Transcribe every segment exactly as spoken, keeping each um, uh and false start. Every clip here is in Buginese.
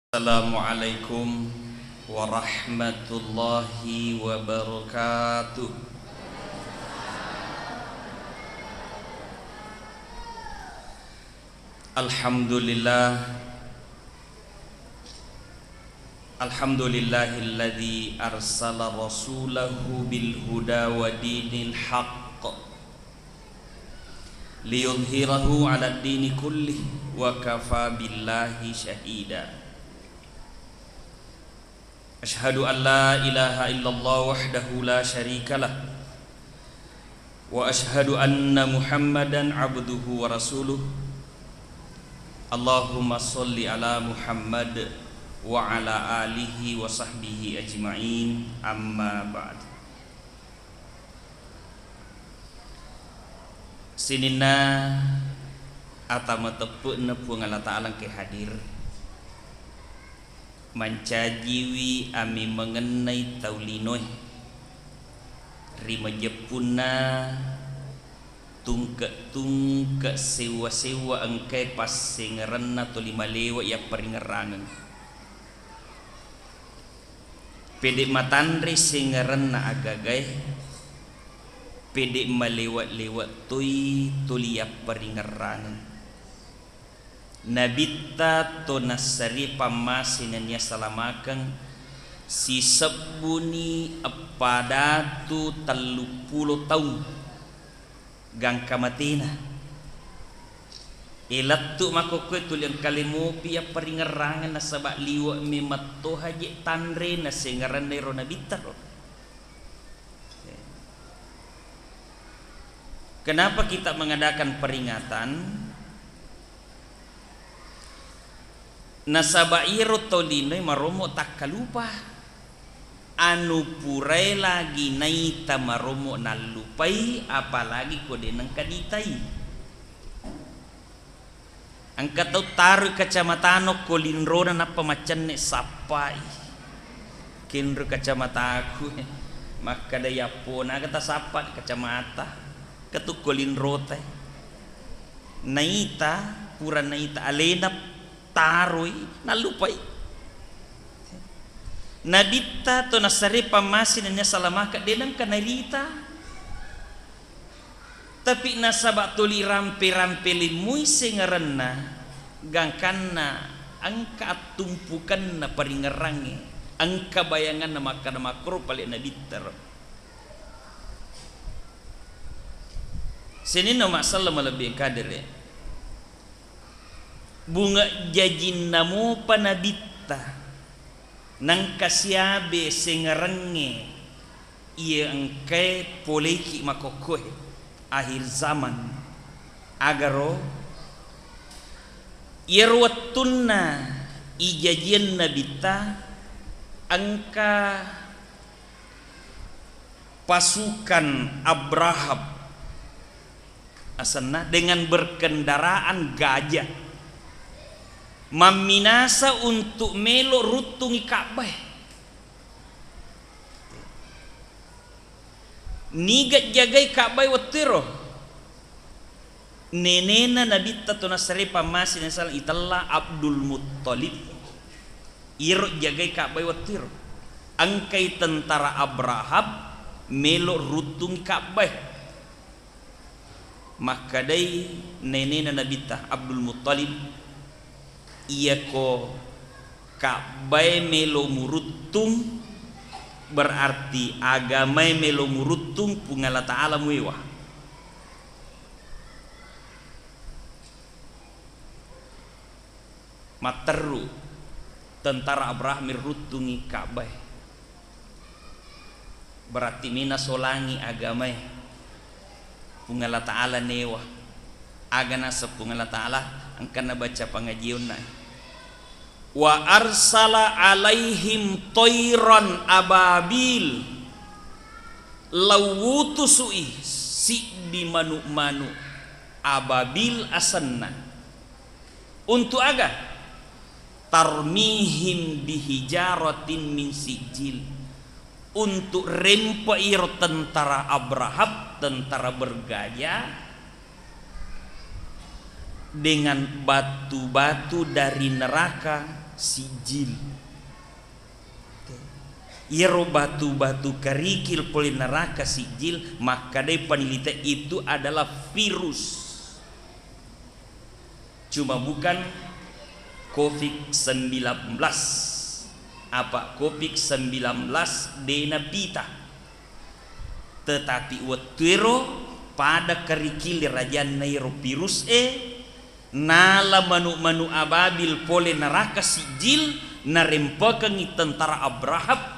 Assalamualaikum warahmatullahi wabarakatuh. Alhamdulillah. Alhamdulillahilladzi arsala rasulahu bil huda wa dinil haqq liyudhhirahu 'alad dini kullih wa kafa billahi syahida. Asyhadu an la ilaha illallah wahdahu la syarikalah, wa asyhadu anna Muhammadan abduhu wa rasuluh. Allahumma shalli ala Muhammad wa ala alihi wa sahbihi ajma'in, amma ba'd. Sininna ata mateppe'na Puang Allah Ta'ala engkae hadir mancajiwi amemengennai tau linoe ri majeppunna tungke-tungke sewwa-sewwa engkae passengerenna toli malewa yapparingerrangeng. Pede matanre sengerenna agagae, pede malewa-lewa toi toli yapparingerrangeng. Nabitta to nassarie pammase nennia salamakeng sisebbuni eppa datu telluppulo taung gangka matena. E, lettu makkokkoe tuli engka le mopi yapparingerrangeng nasaba liwe' memetto haje tanre nasengerenna ero nabitta ro. Kenapa kita mengadakan peringatan? Nasaba iyaro tau linoe marommo takkalupa. Anu purae lagi naita marommo nallupai, apalagi ko de' nengka nitai. Engka tau taroi kacamatana ko linrona nappa maccenne sappai. Kenro kacamataku, makkeda yappo naga tasappa kacamata, ketukko linrotai. Naita, pura naita alena taroi, nallupai. Nabitta to nassare pammase nennia salamaka de' nengka narita. Tapi nasaba tuli rampe-rampe limmui sengerenna, gangkanna engka attumpukenna paringerrangnge, engka bayanganna makkada makkoro pale nabitta ro. Sininna massalla malebbi engka dere. Bunge jajinna mopa nabitta, nengka siabe sengerengnge iya engkae poleiki makokkoe akhir zaman. Agaro iyaro wettunna ijajiang nabitta engka pasukan Abrahab asenna dengan berkendaraan gajah mamminasa untuk melo ruttungi Ka'bae. Niga jagai Ka'bae wettuero? Nenena nabitta to nassare pammase nasaleng itella Abdul Muttalib. Iyaro jagai Ka'bae wettuero. Engkai tentara Abrahab melo ruttungi Ka'bae. Makkedai nenena nabitta Abdul Muttalib, iyako Ka'bae melo muruttung, berarti agamae melo muruttung, Puang Allah Ta'ala muewa. Matteru tentara Abraham miruttungi Ka'bae. Berarti mina solangi agamae. Puang Allah Ta'ala newa. Aga naseng Puang Allah Ta'ala engka nabaca pangajianna. Wa arsala alaihim toiran ababil. Lauwutusui siddi manu'-manu' ababil asenna. Untuk aga? Tarmihim bihijaratin min sijil. Untuk rempe iro tentara Abrahab, tentara bergajah, dengan batu-batu dari neraka Sijil. Iyaro batu-batu karikil pole naraka sijil, makkedai peneliti itu adalah virus. Cuma bukan covid sembilan belas. Apa covid sembilan belas de napita. Tetapi wettuero pada karikil rajanna ero virus e, nala manu-manu ababil pole naraka sijil, narempekengngi tentara Abrahab,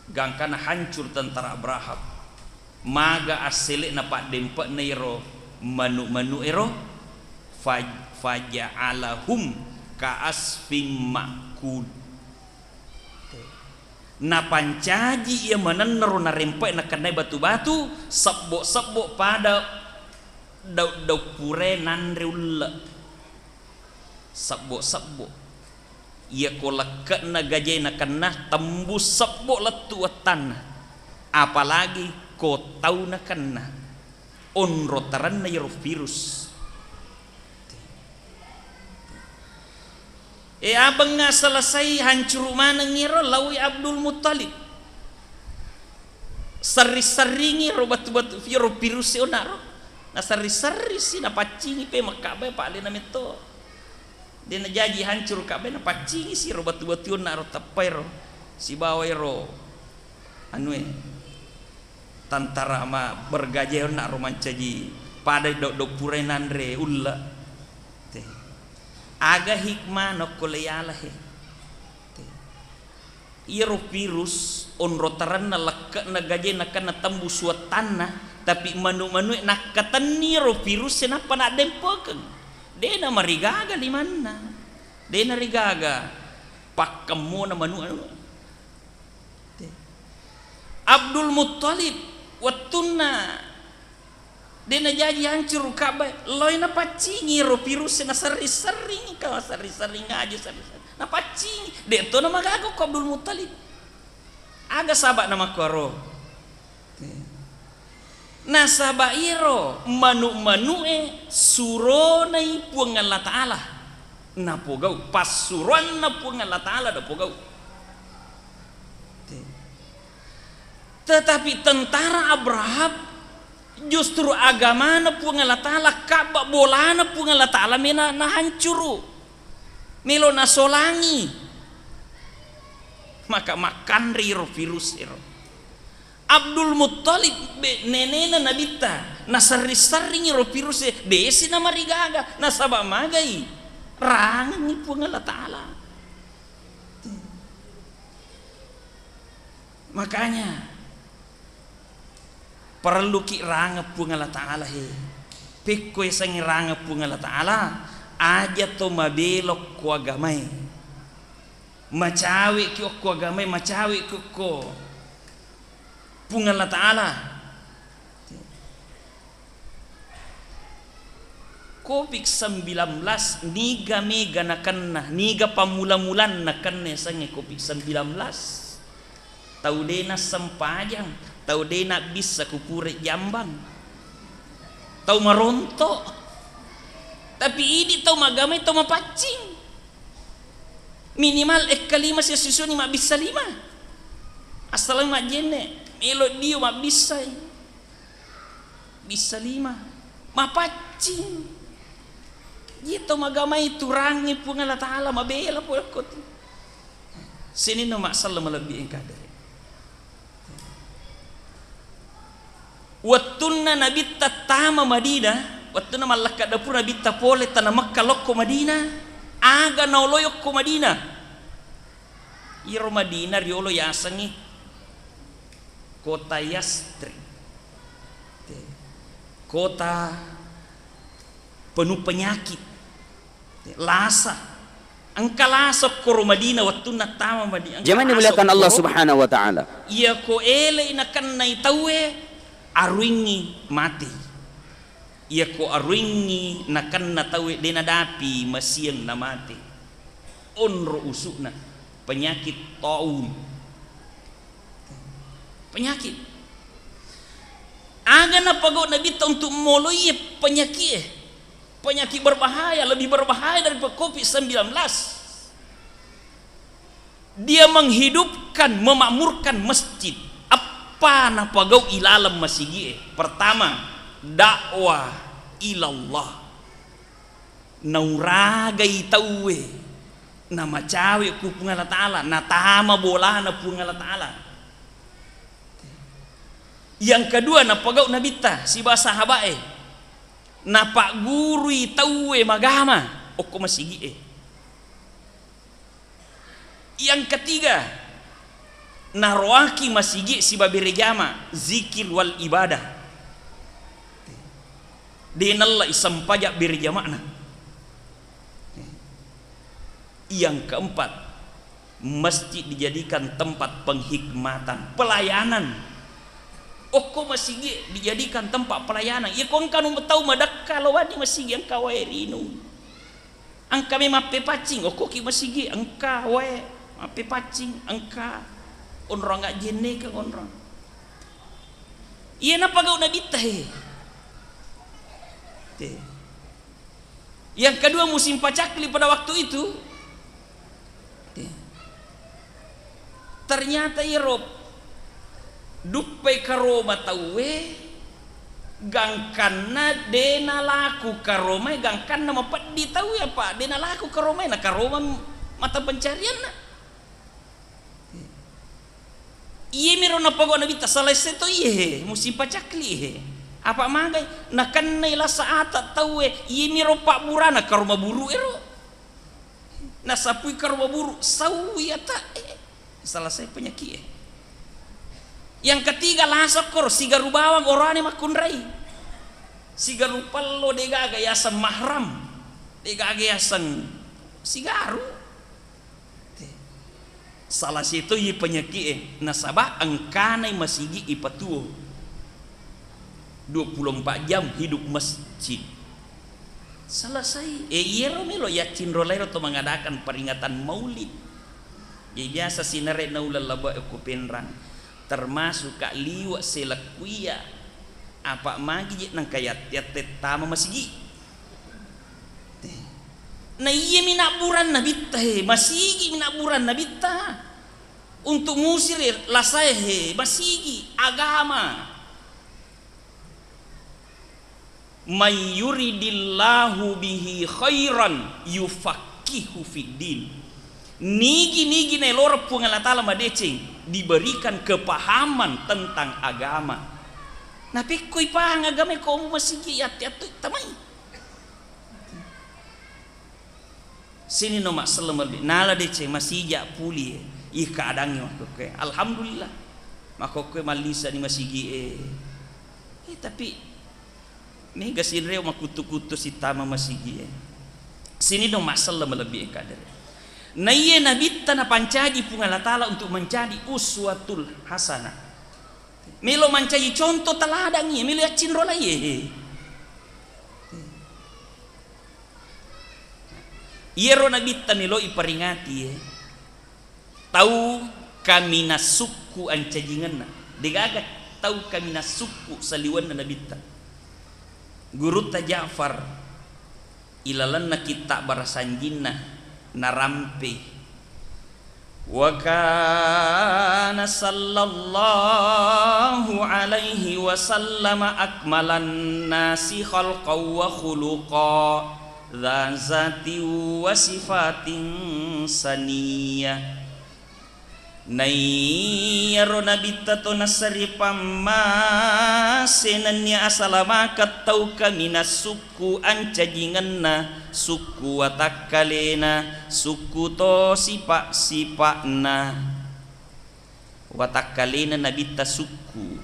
gangkana hancur tentara Abrahab. Maga assele'na paddempe'na ero manu-manu ero, faj-, faja'alahum ka'asfim ma'kul. Napancaji iya manennaro narempe'e nakennai batu-batu, sebbo-sebbo pada dau-, daung purae nanre ulle. Sebbo-sebbo. Iyako lekke'na gajae nakenna, tembus sebbo lettu wettanna. Apalagi ko tau nakenna. Onro tarenna iyaro virus. E, abengnga selesai, hancuru maneng iyaro, laoi Abdul Muttalib. Serri-serringi ro batu-batu, iyaro virus e onnaro. Naserri-serri si, napaccingi pe Makka'bae, pa alena metto. De najaji hancuru Ka'bae, napaccingi si ro batu-batu onnaro, teppai ro. Sibawa ero anue. Tantara ma bergaja onnaro mancaji pada dau-, dau purae nanre ulle. Te. Aga hikmah nokko le yala he. Te. Iyaro virus onro tarenna lekke'na gajae nakenna tembus wettanna, tapi manu-manue nakkatenni ro virus e nappa naddempekeng. De namarigaga limanna. De narigaga pakkemmona manu anu. Abdul Muttalib wettunna de najaji hancuru Ka'bae, loi napaccingi ro virus e, naserri-serringi, ka serri-serring aja, serri-serring. Napaccingi, de to namagaga ko Abdul Muttalib. Aga saba'na makkuaro? Nasaba iyaro manu-manue suronai Puang Allah Ta'ala napogau, passuroanna Puang Allah Ta'ala napogau. Tetapi tentara Abraham justru agamana Puang Allah Ta'ala, Ka'bah bolana Puang Allah Ta'ala mena nahancuru, melo nasolangi. Maka makkanre iro virus ero. Abdul Muttalib be-, nenena Nabitta, naserri-serringi ro virus e, desi namarigaga, nasaba magai, rangengi Puang Allah Ta'ala. Makanya, parelluki rangeng Puang Allah Ta'ala he. Pekko yasengnge rangeng Puang Allah Ta'ala, aja to mabela okko agamae. Macawe'ki okko agamae, macawe'ki okko Puang Allah Ta'ala. Covid sembilan belas niga mega nakenna, niga pammula-mulanna kenna yasengnge covid sembilan belas. Tau de nassempajang, tau de nabbissa ku pura jambang. Tau maronto. Tapi idi tau magamai tau mapaccing. Minimal ekka lima sisisuni mabbissa lima. Assaleng majjenne, melo dio mabbissai. Bissa lima, mapaccing. Iya tau magamai turangngi Puang Allah Ta'ala, mabela pole ko tu. Sininna massalla malebbi engka dere. Wettunna Nabitta tama Madinah, wettunna mallakka dapur Nabitta pole tana Mekka lokko Madinah, aga naoloi okko Madinah? Iyaro Madinah riolo yasengngi kota Yasrib, kota penuh penyakit, lasa. Engka lasa koro Madinah wettunna tama Madinah. Engka lasa koro. Jamaah yang dimuliakan Allah Subhanahu wa Ta'ala. Iyako elei nakennai tauwe, aruingngi mati. Iyako aruingngi nakenna tauwe, de nadapi masieng namate. Onro usu'na, penyakit taun. Penyakit. Aga napagau Nabitta untuk moloi penyakit e? Penyakit berbahaya, lebih berbahaya daripada covid sembilan belas. Dia menghidupkan, memakmurkan masjid. Apa napagau ilaleng masigi'e? Pertama, dakwah ilallah. Nauragai tauwe, namacawe ku Puang Allah Ta'ala, natama bolana Puang Allah Ta'ala. Yang kedua, napagau Nabitta sibawa sahaba'e, napaggurui tauwe magama okko masigi'e. Yang ketiga, naroaki masigi sibawa bere jama, zikir wal ibadah. De nallai sempajang bere jama'na. Yang keempat, masjid dijadikan tempat penghikmatan, pelayanan. Okko masigi dijadikan tempat pelayanan. Iya ko engka nu tau madekka lao wani masigi, engka wae rinung. Engka mi mappepaccing, okkoki masigi, engka wae mappepaccing, engka onrong ajjennekeng onrong. Iya napagau Nabitta he. Te. Yang kedua, musim pacakli pada waktu itu. Te. Ternyata iyaro duppai karoma tauwe, gangkanna de nalaku karomae, gangkanna mapeddi tauwe, apa de nalaku karomae, nakaroma mata pencarianna. Iyemiro napogau Nabitta, selesai to iye he, musim pacakli he. Apa magai? Nakennai lasa ata tauwe, iyemiro pabburana karoma buru ero. Nasapui karoma buru, saui ata, eh, selesai penyakit eh. Yang ketiga, lasa koro sigaru bawang oroane makkunrai. Sigaru pello degaga yaseng mahram. Degaga yaseng sigaru. Te. Salah setoi penyaki'e, nasaba engkanai masigi ipatuo. Dua puluh empat jam hidup masjid. Selesai. Eh, iyero melo yaccinro lairo to mengadakan peringatan maulid. Jadi biasa sinare nauleng labe ko Penrang. Termasuk ka liwe selekkuia. Apa magi je nengka yatte-yatte tama masigi. Te. Na iyami nabburan Nabitta he, masigi mi nabburan Nabitta. Untuk musire lasae he, masigi agama. "May yuridillahu bihi khairan yufaqqihhu fiddin." Nigi-nigi naeloreng Puang Allah Ta'ala madeceng, diberikan kepahaman tentang agama. Napekkoi pahang agama ko masigi yatti-attui tamai. Sininno masselleng malebbi, nala deceng masija puli, ih, keadaangnge makkokkoe. Alhamdulillah. Makkokkoe mallisani masigie. Eh, tapi mega sinreo makkuttu-kuttu sittama masigie. Sininno masselleng malebbi engka dere. Naiye Nabitta napancaji Puang Allah Ta'ala untuk menjadi uswatul hasanah. Melo mancaji contoh teladan iye, melo yaccinro laiye. Iyaro Nabitta melo iperingati, eh, tau kaminang sukku ancajingenna. Degaga tau kaminang sukku saliwenna Nabitta. Gurutta Ja'far ilalenna kitta barasanjinna narampe. Wa kana sallallahu alaihi wasallam akmalan nasi khalqan wa khuluqa, dza zatin wa sifatin saniyah. Naiyaro Nabitta to nassaripammase nennia asalamakeng tau kaminang sukku ancajingenna, sukku watakkalena, sukku to sipa-sipa'na. Watakkalena Nabitta sukku.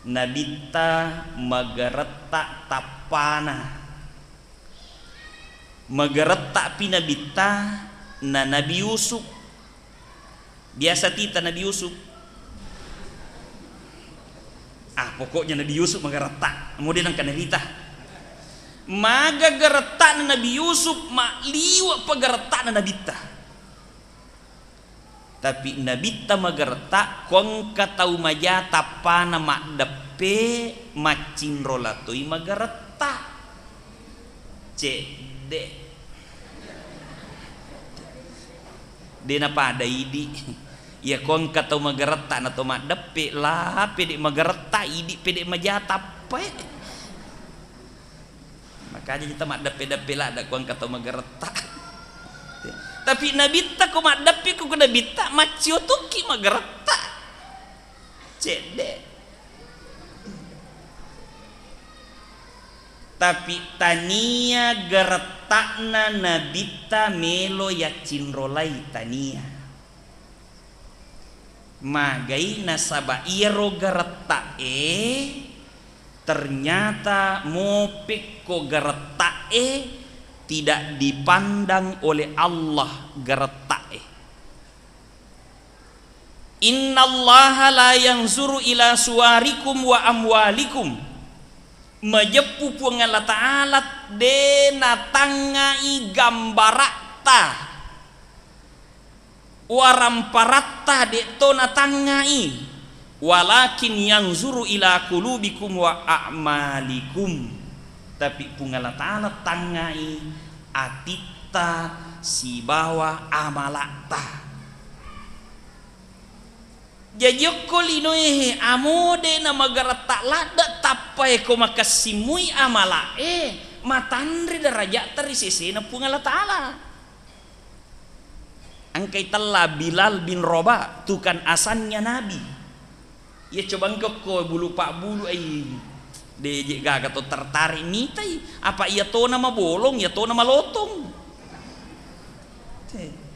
Nabitta magaretta tappana. Magaretta pi Nabitta na Nabi Yusuf. Biasa tita Nabi Yusuf. Ah, pokoknya Nabi Yusuf magaretta. Kemudian engka narita. Maga garettana Nabi Yusuf, maliwa pagarettana Nabitta. Tapi Nabitta magaretta, ko engka tau maja tappana maddeppe, maccinro latoi magaretta. Cedde. De' napada idi'. Iya ko engka tau magaretta na tau maddeppe, la pede' magaretta, idi' pede' maja tappae. Makanya kita maddeppe-deppe ladda ko engka tau magaretta. Tapi Nabitta ko maddeppe ko, ko Nabitta maccio tokki magaretta. Cedde. Tapi tania garetta'na Nabitta melo yaccinrolai, tania. Magai nasaba iyaro garetta'e ternyata mopekko garetta'e tidak dipandang oleh Allah garetta'e. Innallaha la yanzuru ila suwarikum wa amwalikum. Majeppu Puang Allah Ta'ala de' natangngai gambara'ta, waramparatta de' to natangngai, walakin yanzuru ila qulubikum wa a'malikum. Tapi Puang Allah Ta'ala tangngai atitta sibawa amala'ta. Jaji okko linoe he, amo de' namagaretta ladde' tappae ko makessing mui amala'e, matanre daraja'ta ri sesena Puang Allah Ta'ala. Engkai tella Bilal bin Rabah, tukang asannya Nabi. Iya coba engka ko bulu pabbulu, ai, de' je' gaga to tertarik mitai, apa iya tona mabolong, iya tona malotong. Te.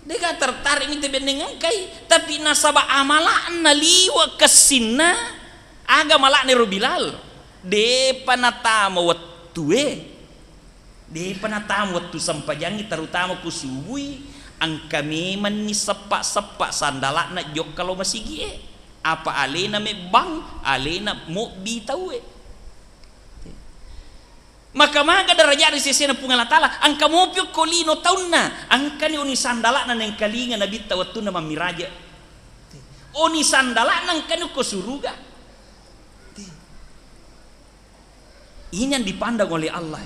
De' ga tertarik mita benneng engkai, tapi nasaba amala'na liwe' kessinna, aga mala'na ero Bilal, de'pa natama wettue, de'pa natama wettu sempajangnge, terutama ku subui, engka memenni seppa-seppa sandala'na jokka lao masigi'e, apa alena mebbang, alena mobbi tauwe. Maka maga daraja' ri sesena Puang Allah Ta'ala, engka mopi okko lino taunna, engkani oni sandala'na naengkalinga Nabitta wettunna mammiraja. Oni sandala'na engkani okko suruga. Ini yang dipandang oleh Allah.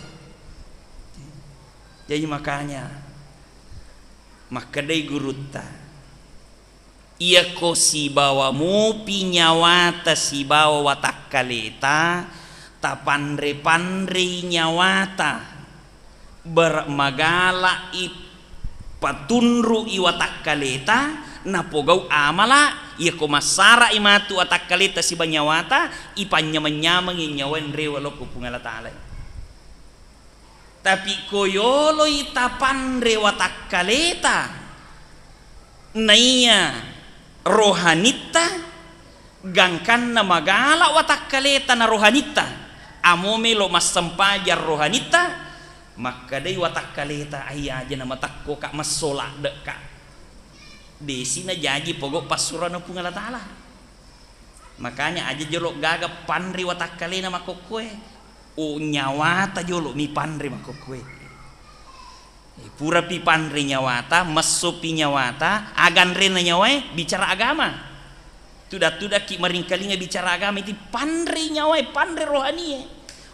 Jadi makanya makkedai gurutta, iyako sibawa mopi nyawata sibawa watakkaleta, tapanre-panrei nyawata, ber-, magala'i patunru'i watakkaleta, napogau amala, iyako massara'i matu watakkaleta siba nyawata, ipanynyameng-nyamengngi nyawae rewe' lokko Puang Allah Ta'ala. Tapi ko yoloi tapanre watakkaleta, naiya rohanitta, gangkanna magala watakkaleta na rohanitta, amo melo massempajang rohanitta, makkedai watakkaleta, "Ai aja na matekkoka, massoladde'ka." Desi najaji pogau passurana Puang Allah Ta'ala. Makanya aja jolo gaga panre watakkalena makkokkoe. O, nyawata jolo mi panre makkokkoe. Eh, purapi panre nyawata, messopi nyawata, aga anrena nyawae, bicara agama. Tuda-tudakki maringkalinga bicara agama, itu panre nyawae, panre rohanie.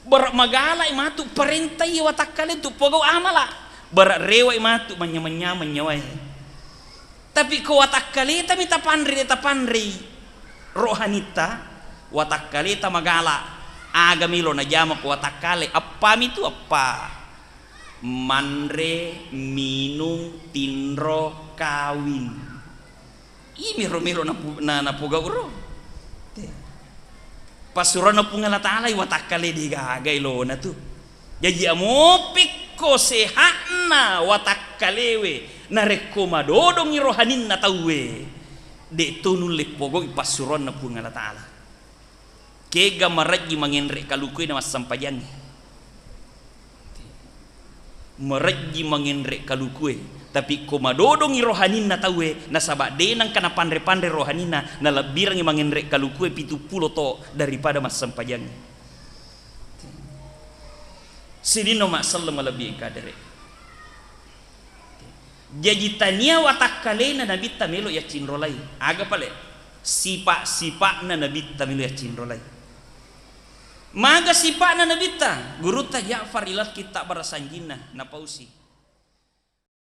Bara magala matu parentai watakkale tu pogau amala. Bara rewai matu manyameng-nyameng nyawae. Tapi ko watakkaleta mi tapanre, tapanrei rohanitta, watakkaleta magala, aga melo najama ko watakkale, eppa mi tu eppa. Manre, minung, tinro, kawing. Imi ro melo napu-, na-, napogau ro. Te. Passurono Puang Allah Ta'ala i watakkale de gaga elona tu. Jaji amopekko sehatna watakkalewe, narekko madodongi rohaninna tauwe, de to nulle pogau'i passuroanna Puang Allah Ta'ala. Kega marejji mangenre kalukue na massempajangnge. Marejji mangenre kalukue, tapi ko madodongi rohaninna tauwe, nasaba de nengka napanre-panre rohaninna, nalebbirengngi mangenre kalukue pitu pulo to daripada massempajangnge. Sininna umma selleng malebbi engka dere. Jaji tania watakkalena Nabitta melo yaccinrolai. Aga pale? Sipa-sipa'na Nabitta melo yaccinrolai. Maga sipa'na Nabitta? Gurutta Ja'far ilal kitta barasanjinna napausi.